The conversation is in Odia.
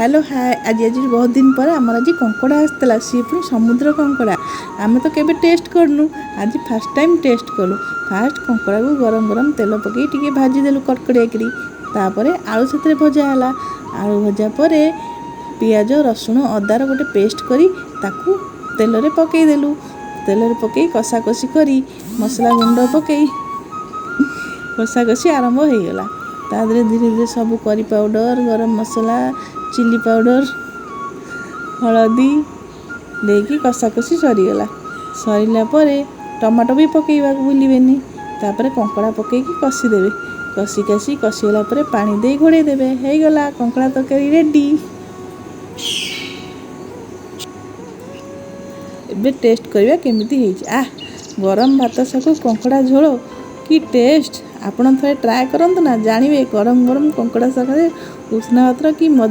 ହ୍ୟାଲୋ, ହାଏ। ଆଜି ଆଜି ବହୁତ ଦିନ ପରେ ଆମର ଆଜି କଙ୍କଡ଼ା ଆସିଥିଲା, ସିଏ ପୁଣି ସମୁଦ୍ର କଙ୍କଡ଼ା। ଆମେ ତ କେବେ ଟେଷ୍ଟ କରିନୁ, ଆଜି ଫାଷ୍ଟ ଟାଇମ୍ ଟେଷ୍ଟ କଲୁ। ଫାଷ୍ଟ କଙ୍କଡ଼ାକୁ ଗରମ ଗରମ ତେଲ ପକାଇ ଟିକେ ଭାଜିଦେଲୁ କଡ଼କଡ଼ିଆ କରି। ତାପରେ ଆଳୁ ସେଥିରେ ଭଜା ହେଲା। ଆଳୁ ଭଜା ପରେ ପିଆଜ, ରସୁଣ, ଅଦାର ଗୋଟେ ପେଷ୍ଟ କରି ତାକୁ ତେଲରେ ପକାଇଦେଲୁ। ତେଲରେ ପକାଇ କଷାକଷି କରି, ମସଲା ଗୁଣ୍ଡ ପକାଇ କଷାକଷି ଆରମ୍ଭ ହେଇଗଲା। ତା ଦେହରେ ଧୀରେ ଧୀରେ ସବୁ କରି ପାଉଡ଼ର, ଗରମ ମସଲା, ଚିଲି ପାଉଡ଼ର, ହଳଦୀ ଦେଇକି କଷାକଷି ସରିଗଲା। ସରିଲା ପରେ ଟମାଟୋ ବି ପକାଇବାକୁ ଭୁଲିବେନି। ତାପରେ କଙ୍କଡ଼ା ପକାଇକି କଷିଦେବେ। କଷି କଷି କଷିଗଲା ପରେ ପାଣି ଦେଇ ଘୋଡ଼େଇ ଦେବେ। ହେଇଗଲା କଙ୍କଡ଼ା ତରକାରୀ ରେଡ଼ି। ଏବେ ଟେଷ୍ଟ କରିବା କେମିତି ହେଇଛି। ଆଃ, ଗରମ ଭାତ ସାଙ୍ଗକୁ କଙ୍କଡ଼ା ଝୋଳ କି ଟେଷ୍ଟ! ଆପଣ ଥରେ ଟ୍ରାଏ କରନ୍ତୁ ନା, ଜାଣିବେ ଗରମ ଗରମ କଙ୍କଡ଼ା ସାଙ୍ଗରେ ଉଷୁନା ଭାତର କି ମଜା।